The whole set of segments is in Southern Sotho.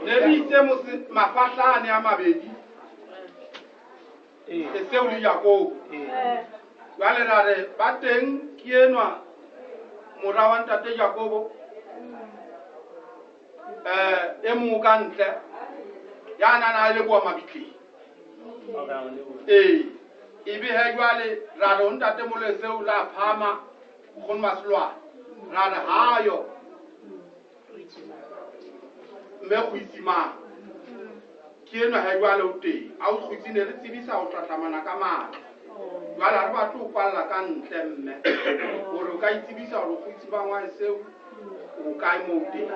Ne re itse mafahlane a mabedi Esau le Jakobo. Jwale ra re ba teng ke enwa mora wa ntate Jakobo, e mong o ka ntle ya nang a leboha mabitleng. Ee, ebe he jwale ra re ho ntate molo Esau la phama nkgono Maselwane, ra re hayo mme Kgwitsi mang ke enwa he jwale o teng. A o Kgwitsi ne re tsebisa ho hlahlamana ka matla. Jwale ha re batle ho kwalla ka ntle mme hore o ka itsebisa hore Kgwitsi mang wa Esau o kae moo teng.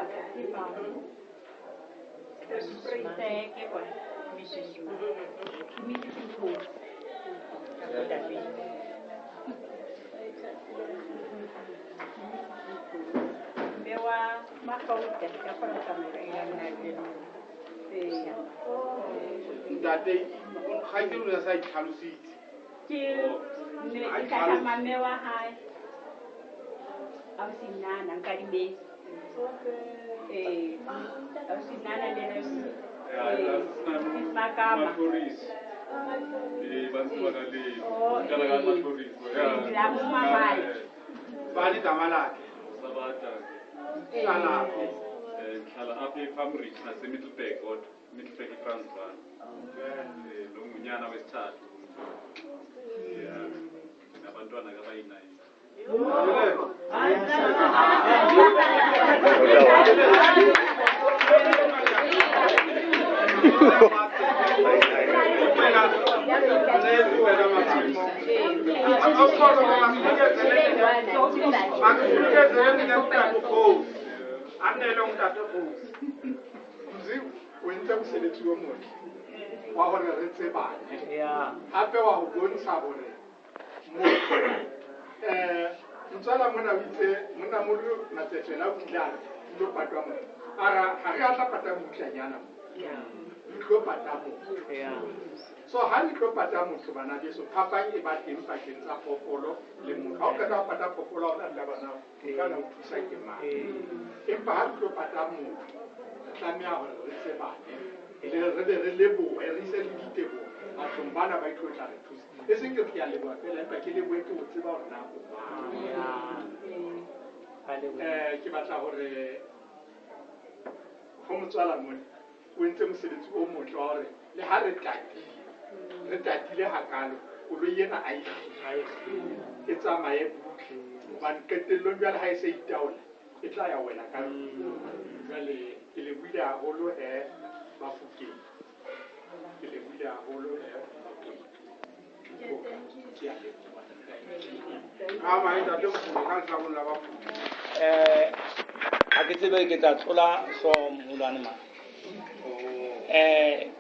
Ntate kgaitsedi o ne a sa itlhalositse. Ke ne ke hlahlama mme wa hae ausi Nana Nkadimeng. Ausi Nana le ena Makama. Ba le gama lakhe? Sabata. Hlalaphi? Ngihlala apha ePalm Ridge naseMiddelburg kodwa Middelburg eTransvaal. Lo ngunyana wesithathu. Yeah. Nabantwana abayi-9. Mzi o entse mosebetsi o motle wa hore re tsebane, hape wa ho bontsha hore motho motswala mona o itse monna moholo Matsefela o kile a re tlo patwa motho, a ra ha re a tla pata mmutlanyana mo, re tlo pata motho. So ha le tlo pata motho bana beso, phapang e ba teng pakeng tsa phoofolo le motho. Ha o qeta ho pata phoofolo ha o na taba na o tla o thusa ke mang, empa ha re tlo pata motho re tlameha hore re tsebane, re be re lebohe, re ise le diteboho bathong bana ba tlo tla re thusa. E seng ke re ke a leboha fela, empa ke lebohe ke ho tseba hore na o mang. Ke batla hore ho motswala mona o entse mosebetsi o motle wa hore le ha re tatile hakalo, koloi ena a e tsamaye butle, hobane qetellong jwale ha e se itaola e tla ya wela ka jwale. Ke lebohile haholo he Bafokeng, ke lebohile haholo he Bakwena. Ke a leboha. Ha ke tsebe ke tla tlola hlooho moholwane mang.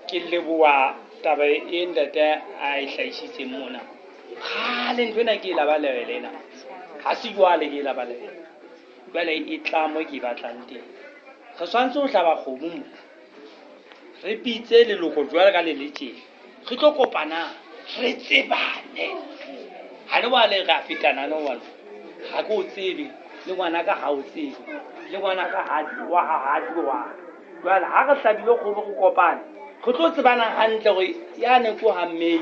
Ke leboha taba e ntate a e hlahisitseng mona. Kgale ntho ena ke e labalabela ena. Ha se jwale ke e labalabela. Jwale e tla mo ke e batlang teng. Re tshwanetse ho hlaba kgomo mo. Re bitse leloko jwale ka le le tjena. Re tlo kopana, re tsebane. Ha le wale re a fetana no wale. Ha ke o tsebe, le ngwanaka ha o tsebe, le ngwanaka ha wa ha tsebe wa. Jwale ha re hlabile kgomo re kopane, re tlo tsebana hantle hore yane ko ha Mmei,